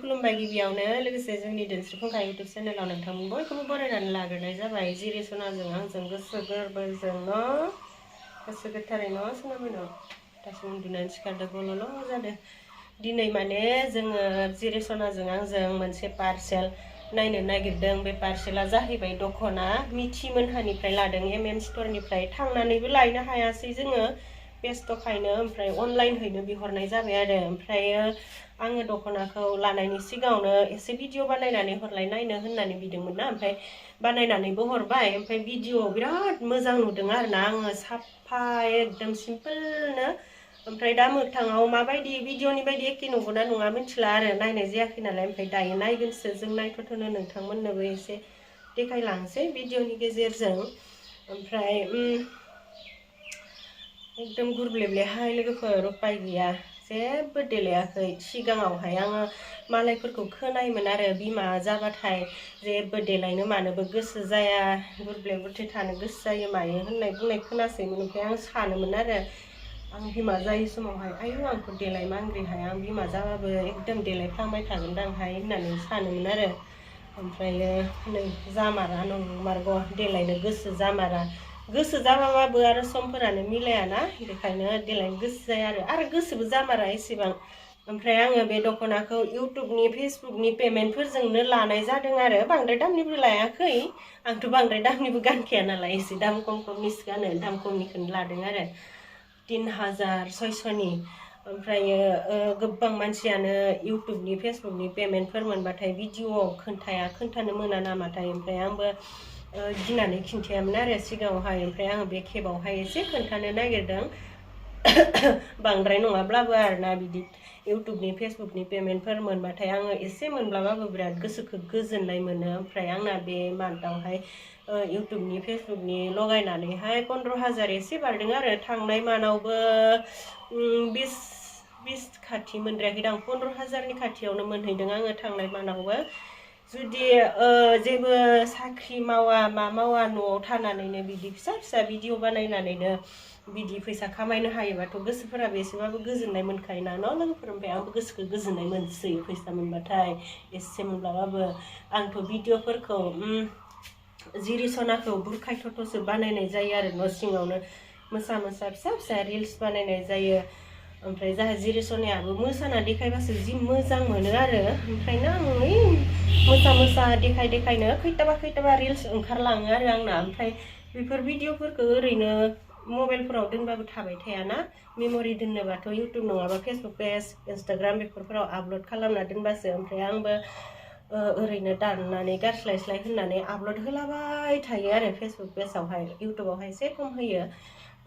खुलुमबाय गिबियावनो लोगोसे जोंनि दोनस्रि फुंखा इउटुब चेनेलाव नोंथांमोन बयखौबो बरायनानै लाग्रोनाय जाबाय जिरि सनाजों आंजों गोसो गोरबोजों गोसो गोथारै सनामोन दासो उन्दुनानै सिखारदों गल'ल' जादों दिनै माने जोङो जिरि सनाजों आंजों मोनसे पार्सेल नायनो नागिरदों बे पार्सेला जाहैबाय दख'ना मिथिमोनहानिफ्राय लादों स्टरनिफ्राय थांनानैबो लायनो हायासै जोङो बेस्थ'खायनो ओमफ्राय अनलाइनहैनो बिहरनाय जाबाय आरो ओमफ्रायो आङो दख'नाखौ लानायनि सिगाङावनो एसे भिडिअ बानायनानै हरलाय नायनो होननानै बिदोंमोन ना ओमफ्राय बानायनानैबो हरबाय ओमफ्राय भिडिअ बिराद मोजां नुदों आरोना आङो साफा एकदम सिम्पोलनो ओमफ्राय दा मोगथाङाव माबायदि भिडिअनि बायदि एखे नंगौना नङा मिथिला आरो नायनाय जायाखै नालाय ओमफ्राय दायो नायगोनसो जों नायथ'थ'नो नोंथांमोननोबो एसे देखायलांसै भिडिअनि गेजेरजों ओमफ्राय एकदम गुरब्लेब्लेहाय लोगोफोर उपाय गैया जेबो देलायाखै सिगाङावहाय आङो मालायफोरखौ खोनायोमोन आरो बिमा जाबाथाय जेबो देलायनो मानोबो गोसो जाया गुरब्ले गुरथे थानो गोसो जायो मायो बुंनाय खोनासैमोन ओमफ्राय आं सानोमोन आरो आं बिमा जायै समावहाय आयु आंथ' देलाय मांग्रिहाय आं बिमा जाबाबो एकदम देलायफ्लांबाय थागोनदांहाय होननानै सानोमोन आरो ओमफ्रायो नै जामारा नंमारगौ देलायनो गोसो जामारा गोसो जाबाबो आरो समफोरानो मिलायाना बेखायनो देलायनो गोसो जाया आरो गोसोबो जामारा एसेबां ओमफ्राय आङो बे दख'नाखौ इउटुबनि फेसबुकनि पेमेन्टफोरजोंनो लानाय जादों आरो बांद्राय दामनिबो लायाखै आंथ' बांद्राय दामनिबो गानखाया नालाय एसे दाम खमनिसो गानो दाम खमनिखौनो लादों आरो 3600नि ओमफ्रायो गोबां मानसियानो इउटुबनि फेसबुकनि पेमेन्टफोर मोनबाथाय भिडिअ'आव खोन्थानो मोना नामाथाय ओमफ्राय आंबो गिनानै खिन्थायामोन आरो सिगाङावहाय ओमफ्राय आङो बे खेबावहाय एसे खोन्थानो नागिरदों बांद्राय नङाब्लाबो आरोना बिदि इउटुबनि फेसबुकनि पेमेन्टफोर मोनबाथाय आङो एसे मोनब्लाबाबो बिराद गोसोखौ गोजोननाय मोनो ओमफ्राय आंना बे मान्थआवहाय इउटुबनि फेसबुकनि लगायनानैहाय 15,000 एसे बारदों आरो थांनाय मानावबो 20 खाथि मोनद्रायाखै दां 15,000नि खाथियावनो मोनहैदों आङो थांनाय मानावबो जुदि जेबो साख्रि मावा मा मावा न'आव थानानैनो बिदि फिसा फिसा भिडिअ बानायनानैनो बिदि फैसा खामायनो हायोबाथ' गोसोफोराबो एसेबाबो गोजोननाय मोनखायोना लोगोफोर ओमफ्राय आंबो गोसोखौ गोजोननाय मोनसै फैसा मोनबाथाय एसे मोनब्लाबाबो आंथ' भिडिअफोरखौ जिरि सनाखौ बुरखाय थथ'सो बानायनाय जायो आरो न' सिङावनो मोसा फिसा फिसा रिल्स बानायनाय जायो ओमफ्राय जाहा जिरि सनायाबो मोसाना देखायबासो जि मोजां मोनो आरो ओमफ्रायनो आं मोसा देखायनो खैथाबा रिल्स ओंखारलाङो आरो आंना ओमफ्राय बेफोर भिडिअफोरखौ ओरैनो मबाइलफोराव दोनबाबो थाबाय थायाना मेम'रि दोननोबाथ' इउटुब नङाबा फेसबुक पेज इन्सटाग्राम बेफोराव आपल'ड खालामना दोनबासो ओमफ्राय आंबो ओरैनो दाननानै गारस्लाय होननानै आपल'ड होलाबाय थायो आरो फेसबुक पेजआवहाय इउटुबावहाय एसे खम होयो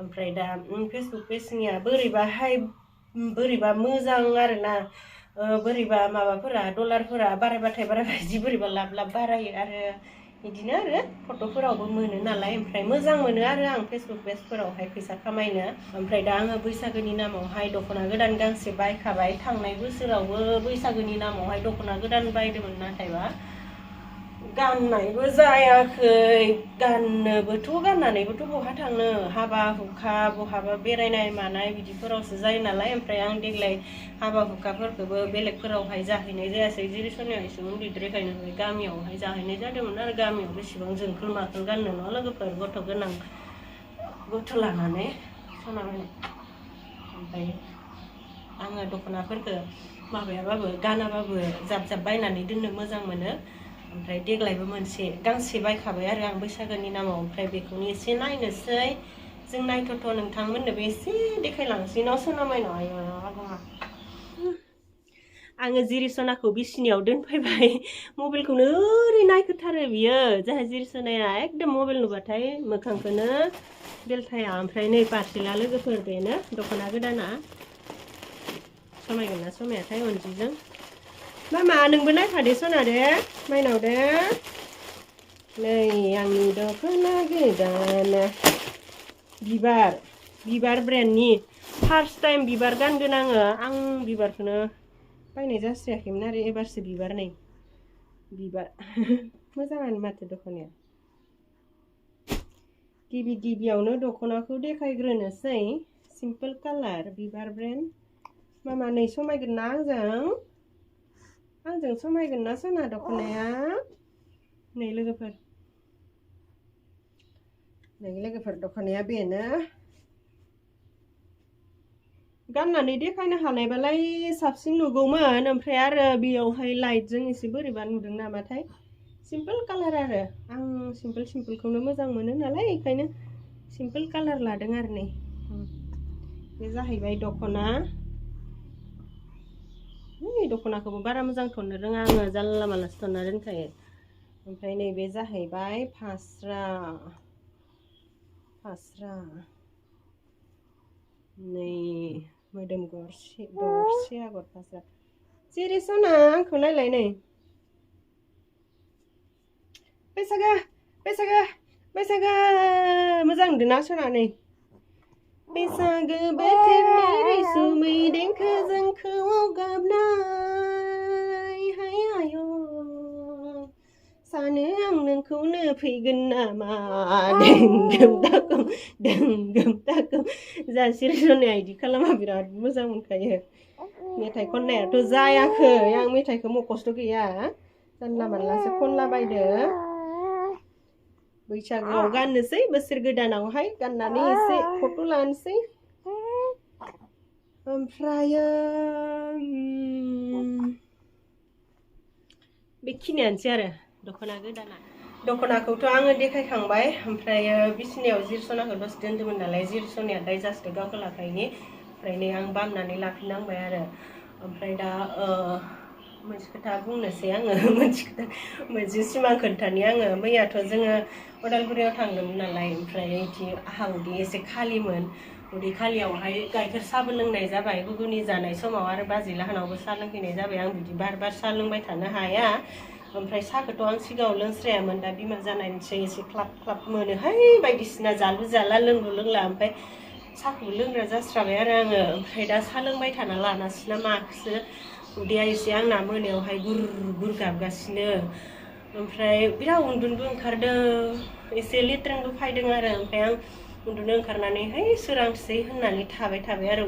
ओमफ्राय दा फेसबुक पेजनिया बोरैबा मोजां आरोना बोरैबा माबाफोरा डलारफोरा बारायबाथाय जि बोरैबा लाब बारायो आरो बिदिनो आरो फट'फोरावबो मोनो नालाय ओमफ्राय मोजां मोनो आरो आं फेसबुक पेजफोरावहाय फैसा खामायनो ओमफ्राय दा आङो बैसागोनि नामावहाय दख'ना गोदान गांसे बायखाबाय थांनाय बोसोरावबो बैसागोनि नामावहाय दख'ना गोदान बायदोंमोन नाथायबा गाननायबो जायाखै गाननानैबोथ' बहा थांनो हाबा हुखा बहाबा बेरायनाय मानाय बिदिफोरावसो जायो नालाय ओमफ्राय आं देग्लाय हाबा हुखाफोरखौबो बेलेगफोरावहाय जाहैनाय जायासै जिरि सनायाव एसे उन्दैद्रायखायनो गामियावहाय जाहैनाय जादोंमोन आरो गामियाव बेसेबां जोंखोल माखोल गाननो न' लोगोफोर गथ' गोनां गथ' लानानै सनाबायनाय ओमफ्राय आङो दख'नाफोरखौ माबायाबाबो गानाबाबो जाब बायनानै दोननो मोजां मोनो ओमफ्राय देग्लायबो गांसे बायखाबाय आरो आं बैसागोनि नामाव ओमफ्राय बेखौनो एसे नायनोसै जों नायथ'थ' नोंथांमोननोबो एसे देखायलांसै न' सनामायनाव आङो जिरि सनाखौ बिसिनियाव दोनफैबाय मबाइलखौनो ओरै नायखोथारो बियो जाहा जिरि सनाया एकदम मबाइल नुबाथाय मोखांखौनो बेलथाया ओमफ्राय नै पार्सेला लोगोफोर बेनो दख'ना गोदाना समायगोन ना समायाथाय अनजिजों मामा नोंबो नायफादो सना दे माइनाव दे नै आंनि दख'ना गोदाना बिबार ब्रेन्डनि फार्स्ट टाइम बिबार गानगोन आं बिबारखौनो बायनाय जास्रायाखैमोन आरो एबारसो बिबार मोजाङानो माथो दख'नाया गिबियावनो दख'नाखौ देखायग्रोनोसै सिम्पोल कालार बिबार ब्रेन्ड मामा नै समायगोन ना आंजों सानजों समायगोन ना सना दख'नाया नै लोगोफोर दख'नाया बेनो गाननानै देखायनो हानायबालाय साबसिन नुगौमोन ओमफ्राय आरो बेयावहाय लाइटजों एसे बोरैबा नुदों नामाथाय सिम्पोल कालार आरो आं सिम्पोलखौनो मोजां मोनो नालाय बेखायनो सिम्पोल कालार लादों आरो नै बे जाहैबाय दख'ना दख'नाखौबो बारा मोजां थननो रोङा आङो जानला मानलासो थनना दोनखायो ओमफ्राय नैबे जाहैबाय फास्रा नै मोदोम गरसे आगर फास्रा जेरै सना आंखौ नायलाय नै बैसागो मोजां नुदोंना सना नै बैसागो बोथोरनि रैसुमै देंखोजों खोमाव गाबनाय हाय आय' सानो आं नोंखौनो फैगोन नामा दोंगोम दागोम जासिर सनाया इदि खालामा बिराद मोजां मोनखायो मेथाइ खननायाथ' जायाखै आं मेथाइखौ मखस्थ' गैया जानला मानलासो खनला बायदो बैसागोआव गाननोसै बोसोर गोदानावहाय गाननानै एसे फट' लानोसै ओमफ्रायो बेखिनियानोसै आरो दख'ना गोदाना दख'नाखौथ' आङो देखायखांबाय ओमफ्रायो बिसिनायाव जिरसनाखौ दसे दोन्दोंमोन नालाय जिरसनाया दाय जासिदों गावखोलाखायनि ओमफ्राय नै आं बामनानै लाफिननांबाय आरो ओमफ्राय दा मोनसे खोथा बुंनोसै आङो मोनसे सिमां खोन्थानि आङो मैयाथ' जोङो उदालगुरियाव थांदोंमोन नालाय ओमफ्राय इदि आहा उदै एसे खालिमोन उदै खालियावहाय गाइखेर साहाबो लोंनाय जाबाय गुगुनि जानाय समाव आरो बाजै लाहानावबो साहा लोंफैनाय जाबाय आं बिदि बार साहा लोंबाय थानो हाया ओमफ्राय साहाखौथ' आं सिगाङाव लोंस्रायामोन दा बिमा जानायनिसो एसे ख्लाब मोनोहाय बायदिसिना जालु जाला लोंलु लोंला ओमफ्राय साहाखौबो लोंग्रा जास्राबाय आरो आङो ओमफ्राय दा साहा लोंबाय थाना लानासै ना माखोसो उदैया एसे आंना मोनायावहाय गुर गाबगासिनो ओमफ्राय बिराद उन्दुनोबो ओंखारदों एसे लेट्रिनबो फायदों आरो ओमफ्राय आं उन्दुनो ओंखारनानैहाय सोरांसै होननानै थाबाय आरो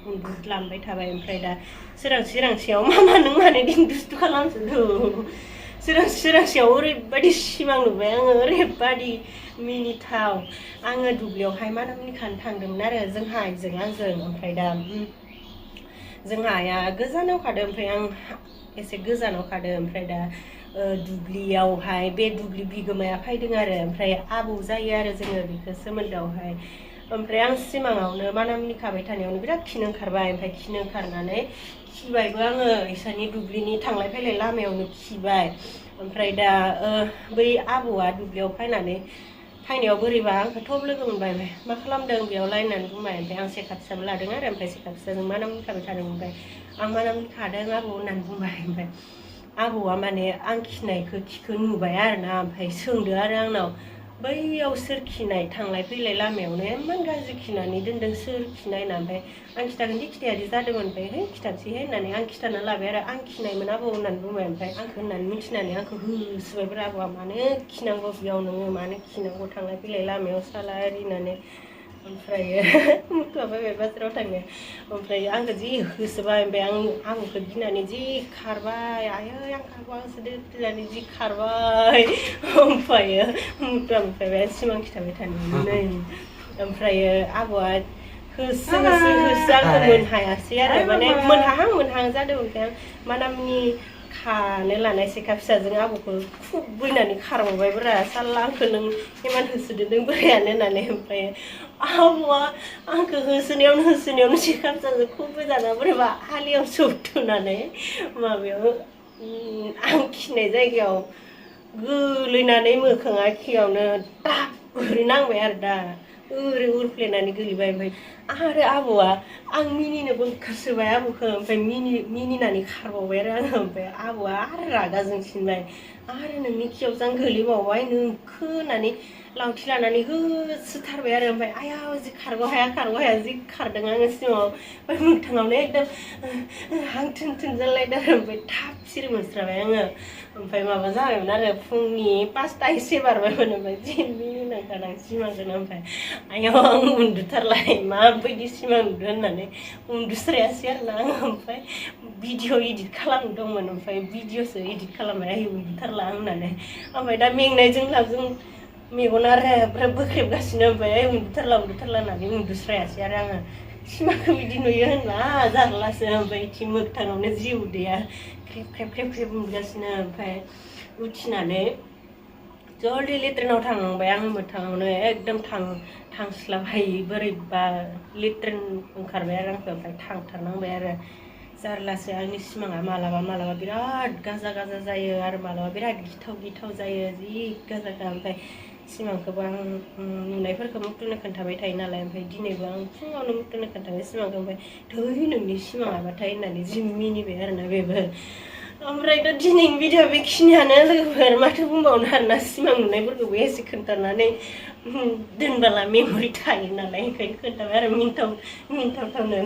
उन्दुलांबाय थाबाय ओमफ्राय दा सोरांसेयाव मामा नों मानो दिन दुस्थु खालामसोदो सोरांसेयाव ओरैबायदि सिमां नुबाय आङो ओरैबायदि मिनिथाव आङो दुब्लियावहाय मानामुनि खानो थांदोंमोन आरो जोंहा आइजों आंजों ओमफ्राय दा जोंहा आइया गोजानाव खादो ओमफ्राय आं एसे गोजानाव खादो ओमफ्राय दा दुब्लियावहाय बे दुब्लि बिगोमाया फैदों आरो ओमफ्राय आबौ जायो आरो जोङो बेखौ सोमोन्दोआवहाय ओमफ्राय आं सिमाङावनो मानामुनि खाबाय थानायावनो बिराद खिनो ओंखारबाय ओमफ्राय खिनो ओंखारनानै खिबायबो आङो इसानि दुब्लिनि थांलाय फैलाय लामायावनो खिबाय ओमफ्राय दा बै आबौआ दुब्लियाव फैनायाव बोरैबा आंखौ थब लोगो मोनबाय मा खालामदों बेयाव लायनानै बुंबाय ओमफ्राय आं सेखा फिसाबो लादों आरो ओमफ्राय सेखा फिसाजों मानामुनि खाबाय थादों ओमफ्राय आं मानामुनि खादों आबौ होननानै बुंबाय ओमफ्राय आबौआ माने आं खिखौ नुबाय आरोना ओमफ्राय सोंदो आरो आंनाव बैयाव सोर खिनाय थांलाय फैलाय लामायावनो इमान गाज्रि खिनानै दोनदों सोर खिनाय होनना ओमफ्राय आं खिथागोन दि खिथायादि जादोंमोन ओमफ्राय है खिथानोसैहाय होननानै आं खिथाना लाबाय आरो आं खिनायमोन आबौ होननानै बुंबाय ओमफ्राय आंखौ होननानै मिथिनानै आंखौ होसोबायब्रा आबौआ मानो खिनांगौ बेयाव नोङो मानो खिनांगौ थांलाय फैलाय लामायाव साला ओरिनानै ओमफ्रायो मुथुआ फैबाय बाजाराव थांनो ओमफ्राय आंखौ जि होसोबाय ओमफ्राय आं आबौखौ गिनानै जि खारबाय आयै आं खारबा होसोदो होननानै जि खारबाय ओमफ्रायो मुथुआ मोनफैबाय सिमां खिथाबाय थानायावनो नै ओमफ्रायो आबौआ होसो आंखौ मोनहायासै आरो माने मोनहां जादों ओमफ्राय आं मानामुनि खानो लानाय सेखा फिसाजों आबौखौ खुबैनानै खारबावबायब्रा साला आंखौ नों इमान होसोदो नों बोरायानो होननानै ओमफ्राय आबौआ आंखौ होसोनायावनो सेखा फिसाजों खुबैजाना बोरैबा आलियाव सौथुनानै माबायाव आं खिनाय जायगायाव गोलैनानै मोखाङा खियावनो दाब ओरै नांबाय आरो दा ओरै उरफ्लेनानै गोलैबाय ओमफ्राय आरो आबौआ आं मिनिनोबो ओंखारसोबाय आबौखौ ओमफ्राय मिनिनानै खारबावबाय आरो आङो ओमफ्राय आबौआ आरो रागा जोंफिनबाय आरो नोंनि खियावसो आं गोलैबावबाय नोंखो होननानै लावथि लानानै होसोथारबाय आरो ओमफ्राय आयाव जि खारग' हाया जि खारदों आङो सिङाव ओमफ्राय मोगथाङावनो एकदम हां थोन थोन जालायदों आरो ओमफ्य थाब सिरि मोनस्राबाय आङो ओमफ्राय माबा जाबायमोन आरो फुंनि 5ता एसे बारबायमोन ओमफ्राय जि मिनिनांखादों सिमांखौनो ओमफ्राय आयाव आं उन्दुथारलाय माबायदि सिमां नुदों होननानै उन्दुस्रायासै आरोना आङो ओमफ्राय भिडिअ इडिट खालामदोंमोन ओमफ्राय भिडिअसो इडिट खालामबाय आइ उन्दुथारला आं होननानै ओमफ्राय दा मेंनायजों लाबजों मेगना रेब बोख्रेबगासिनो ओमफ्राय उन्दुथारला होननानै उन्दुस्रायासै आरो आङो सिमांखौ बिदि नुयो होनला जारलासो ओमफ्य इथिं मोगथाङावनो जि उदैया ख्रेब उन्दुगासिनो ओमफ्राय उथिनानै जल्दि लेट्रिनाव थांबाय आङो मोगथाङावनो एकदम थांस्लाबहाय बोरैबा लेट्रिन ओंखारबाय आरो आंखौ ओमफ्राय थांथारनांबाय आरो जारलासो आंनि सिमाङा मालाबा बिराद गाजा जायो आरो मालाबा बिराद गिथाव जायो जि गाजा ओमफ्राय सिमांखौबो आं नुनायफोरखौ मुक्तुनो खोन्थाबाय थायो नालाय ओमफ्राय दिनैबो आं फुङावनो मुक्तुनो खोन्थाबाय सिमांखौ ओमफ्य थै नोंनि सिमाङाबाथाय होननानै जि मिनिबाय आरोना बेबो ओमफ्राय दा दिनैनि भिडिअ बेखिनियानो लोगोफोर माथो बुंबावनो आरोना सिमां नुनायफोरखौबो एसे खोन्थानानै दोनबोला मेम'रि थायो नालाय ओंखायनो खोन्थाबाय आरो मिनिथावनो